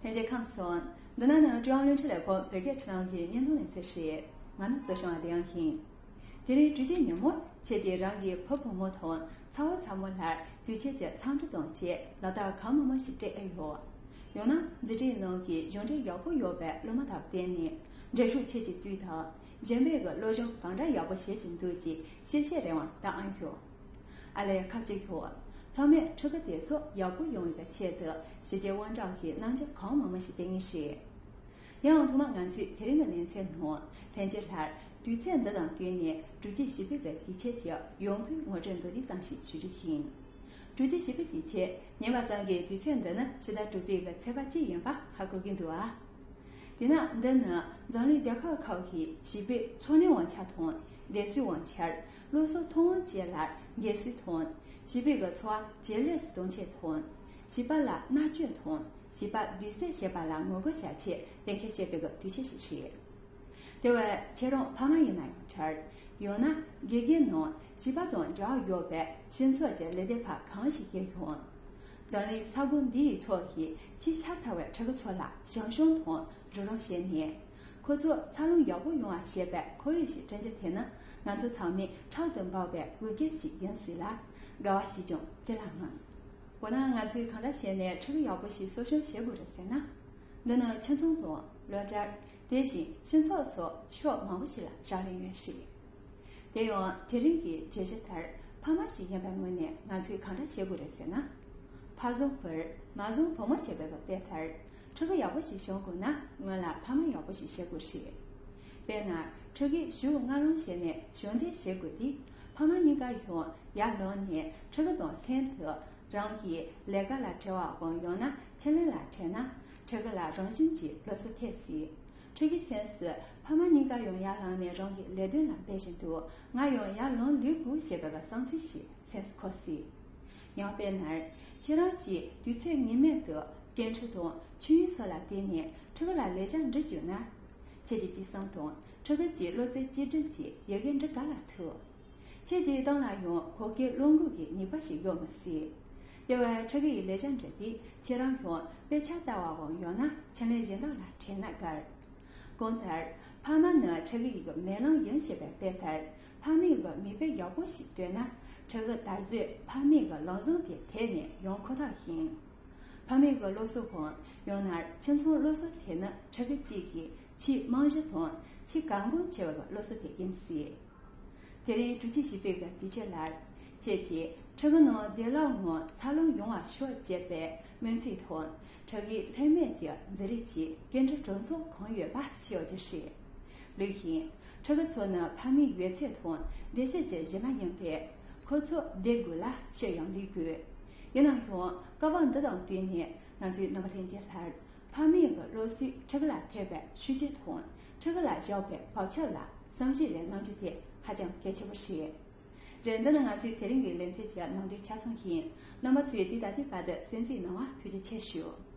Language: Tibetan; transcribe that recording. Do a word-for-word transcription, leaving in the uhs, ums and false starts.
ལྷན་རྒྱས་ཁམས་བཟང་། འདི་ནང་ནི་ཀྲུང་དབྱང་བློན་ཁྲི་ལས་ཁུངས་བོད་སྐད་ཁྲིད་ལམ་གྱི་བརྙན་ཐུང་ལེ་ཚན་རེད། ང་ནི་གཙོ་བྱང་བ་དེ་ཡང་ཡིན། དེ་རིང་དྲུག་གཅིག་ཉིན་མོར་ཁྱེད་ཀྱིས་རང་གི་བུ་བུ་མོ་དང་ཚ་བོ་ཚ་མོ་ལ་དུས་ཆེན་གྱི་འཚམས་འདྲི་དང་བཅས་ལག་རྟགས་གང་མང་མང་ཞིག་སྤྲད་ཨེ་ཡོད། ཡང་ན་འཛིན་གྲྭའི་ནང་གི་གཞུང་འབྲེལ་ཡག་པོ་ཡོད་པའི་སློབ་མ་དང་བསྟུན་ནས་འགྲན་ཞུགས་ཆེད་ཀྱི་དུས་དང་གཞན་པའི་གི་སློབ་སྦྱོང་གང་འདྲ་ཡག་པོ་བྱེད་བཞིན་འདུག་ཅེས་གཤེ་གཤེ་རེ་བ་བཏང་ཨ་ཡོད། ཨ་ལས་ཁ་ཅིག་ཤོག་ཚང་མས་ཕྲུ་གུ་དེ་ཚོ་ཡག་པོ་ཡོང་བའི་ཆེད་དུ་གཞིས་བྱེས་དབང་གྲགས་ཀྱི་རྣམ་འགྱུར་གང་མང་མང་ཞིག་བསྟན་ངེས་རེད། ཡང་ཐོག་མར་ང་ཚོས་དེ་རིང་གི་ལེ་ཚན་ནང་ལྷན་རྒྱས་ལྷར་དུས་ཚོད་འདི་དང་བསྟུན་ནས་དྲུག་གཅིག་བཞི་པའི་གི་དུས་ཆེན་གྱི་ཡོང་སྒོའི་ངོ་སྤྲོད་མདོར་བསྡུས་ཙམ་ཞིག་ཞུ་རྒྱུ་ཡིན། དྲུག་གཅིག་བཞི་པའི་དུས་ཆེན་ཉིན་པ་ཙམ་གྱི་དུས་ཚོད་འདི་ནི་ཕྱི་ཟླ་དྲུག་པའི་གི་ཚེས་པ་གཅིག་ཡིན་པ་ཧ་གོ་གི་འདུག་ཨ། དེས་ན་འདི་ནི་འཛམ་གླིང་རྒྱལ་ཁབ་ཁག་གི་བྱིས་པའི་འཚོ་གནས་དབང་ཆ་དང་བདེ་སྲུང་དབང་ཆར་སློབ་གསོ་མཐོ་འོག་བཅས་ལ་འགན་སྲུང་དང་བྱིས་པའི་གི་འཚོ་བ་ཇེ་ལེགས་སུ་གཏོང་ཆེད་དང་བྱིས་པ་ལ་མནར་གཅོད་དང་བྱིས་པ་སྡུག་སྲན་བྱེད་པ་ལ་ངོ་རྒོལ་བྱ་ཆེད་གཏན་འཁེལ་བྱས་པའི་གི་དུས་ཆེན་ཞིག་རེད། དེ་བས་ཁྱེད་རང་ཕ་མ་ཡིན་ན་ཡང་འདྲ། ཡང་ན་དགེ་རྒན་ནང་བྱིས་པ་དང་འབྲེལ་བ་ཡོད་པའི་སྤྱི་ཚོགས་ཀྱི་ལས་སྡེ་ཁག་གང་ཞིག་ཡིན་ཡང་། འཛམ་གླིང་ས་ཁུལ་འདི་ཡི་ཐོག་གི་ཆེས་ཆགས་ཚར་བའི་ཕྲུ་གུ་ཚོ་ལ་བྱམས་སྐྱོང་དང་རོགས་རམ་བྱས་ནས། ཁོ་ཚོ་འཚར་ལོངས་ཡག་པོ་ཡོང་བ་བྱེད་པའི་ཁོར་ཡུག་ཞིག་བསྐྲུན་རྒྱུ་དེ་ནི་ང་ཚོ་ཚང་མའི་ཕྲག་ཏུ་འབར་བའི་འོས་འགན་ཞིག་ཡིན་སྲིད་ལ། དགའ་བ་ཞིག་ཀྱང་ཅི་ལ་མིན། འོ་ན་ང་ཚོས་གང་འདྲ་བྱས་ནས་ཕྲུ་གུ་ཡག་པོ་ཞིག་གསོ་སྐྱོང་བྱེད་དགོས་རེད་ཟེར་ན། འདི་ནི་ཁྱིམ་ཚང་དང་སློབ་གྲྭ། དེ་བཞིན་སྤྱི་ཚོགས་སོགས་ཕྱོགས་མང་པོ་ཞིག་ལ་རག་ལས་ཡོད་སྲིད། དེ་ཡང་དེ་རིང་གི་བརྗོད་གཞི་ལྟར་ཕ་མ་ཞིག་ཡིན་པའི་ངོས་ནས་ང་ཚོས་གང་འདྲ་བྱེད་དགོས་རེད་ཟེར་ན། ཕ་བཟང་བུར་མ་བཟང་བུ་མོ་ཞེས་པའི་དཔེ་ལྟར། ཕྲུ་གུ་ཡག་པོ་ཞིག་བྱུང་དགོས་ན་སྔོན་ལ་ཕ་མ་ཡག་པོ་ཞིག་བྱེད་དགོས་རེད། དཔེར་ན་ཕྲུ་གུས་གཞུག་སྔ་ལངས་བྱས་ནས་གཞུང་འབྲེལ་བྱེད་དགོས་དུས། ཕ་མ་གཉིས་ཀ་ཡང་ཡར་ལངས་ནས་ཕྲུ་གུ་དང་ལྷན་དུ་རང་གི་ལས་ཀ་ལ་བྲེལ་བའམ་ཡང་ན་ཆེད་ལས་ལ་བྲེལ་ན། ཕྲུ་གུ་ལ་རང་བཞིན་གྱིས་སློབ་གསོ་ཐེབས་སྲིད། ཕྲུ་གུའི་སེམས་སུ་ཕ་མ་གཉིས་ཀ་ཡང་ཡར་ལངས་ནས་རང་གི་ལས་དོན་ལ་འབད་བཞིན་འདུག་ང་ཡང་ཡར་ལངས་ལུས་དགོས་ཞེས་པའི་བསམ་ཚུལ་ཞིག་སེམས་སུ་འཁོར་སྲིད། ཡང་དཔེར་ན། ཁྱེད་རང་གིས་དུས་ཚོད་ངེས་མེད་དུ་སྐད་འཕྲིན་དང་ཆོས་ཉིད་སོགས་ལ་བརྟེན་ནས་ཕྲུ་གུ་ལ་ལེགས་ཆ་འདྲི་བཅུག་ན། ཁྱེད་ཀྱི་སྐྱིད་སེམས་དང་ཕྲུ་གུ་གྱི་བློ་རྩེ་གཅིག་སྒྲིལ་གྱི་ཡི་གེ་འབྲི་ག་ལ་ཐུབ། ཁྱེད་ཀྱི་གདོང་ལ་ཡང་གོ་སྐལ་བློ་འགུག་གི་ནུས་པ་ཞིག་ཡོད་མི་སྲིད། དེ་བས་ཕྲུ་གུ་ཡི་ལེགས་ཆ་འདྲི་དུས་ཁྱེད་རང་ཡང་དཔེ་ཆ་ལྟ་བའམ་ཡང་ན་ཆེད་ལས་གཞན་དག་ལ་བྲེལ་ན་དགའ། གང་ལྟར། ཕ་མ་ནི་ཕྲུ་གུ་ཡི་མེ་ལོང་ཡིན་ཞེས་པའི་དཔེ་ལྟར། ཕ་མའི་མིག་དཔེ་ཡག་པོ་ཞིག་སྟོན་ན། ཕྲུ་གུ་ད་གཟོད་ཕ་མའི་ལམ་བཟང་དེ་དེད་ནས་ཡོང་ཁོ་ཐག་ཡིན། ཕ་མའི་སློབ་གསོ་དང་ཡང་ན་ཁྱིམ་ཚང་སློབ་གསོ་དེ་ནི་ཕྲུ་གུ་གཅིག་གི་ཆེས་རྨང་གཞི་དང་ཆེས་གལ་འགངས་ཆེ་བའི་སློབ་གསོ་དེ་ཡིན་སྲིད། དེ་རིང་དྲུག་གཅིག་བཞི་པའི་གི་དུས་ཆེན་ལ། ཁྱེད་ཀྱིས་ཕྲུ་གུ་ནང་བདེ་བླག་ངང་འཚར་ལོངས་ཡོང་བར་ཤོག་ཅེས་པའི་སྨོན་ཚིག་དང་། ཕྲུ་གུའི་ལྷད་མེད་ཀྱི་མཛེས་རིས་ཀྱི་སྐད་འཕྲིན་གྲོང་ཚོ་གང་ཡོད་པ་ཤེས་ཡོང་རྒྱུ་རེད། ལོས་ཤིང་། ཕྲུ་གུ་ཚོ་ནི་ཕ་མའི་ཡོད་ཚད་དང་བདེ་སྐྱིད་ཀྱི་གཞི་མ་ཡིན་པས། ཁོ་ཚོ་བདེ་དགོས་ལ་སྐྱིད་ཡང་ལུས་དགོས། ཡིན་ན་ཡང་སྐབས་བབ་འདི་དང་བསྟུན་ནས་ང་ཚོའི་རྣམ་པ་ལྷན་རྒྱས་ལྷར། ཕ་མའི་གི་སློབ་གསོས་ཕྲུ་གུ་ལ་ཐེབས་པའི་ཤུགས་རྐྱེན་དང་ཕྲུ་གུ་ལ་བཞག་པའི་བབ་ཆགས་ལ་བསམ་གཞིག་རེ་གནང་རྒྱུ་དེ་ཧ་ཅང་གལ་ཆེ་བོ་རེད། རེད། འདི་ནི་ང་ཚོའི་དེ་རིང་གི་ལེ་ཚན་གྱི་ནང་དོན་ཆ་ཚང་ཡིན། རྣམ་པ་ཚོས་དེ་ད་ལྟའི་བར་དུ་གསན་གཟིགས་གནང་བ་ཐུགས་རྗེ་ཆེ་ཞུ།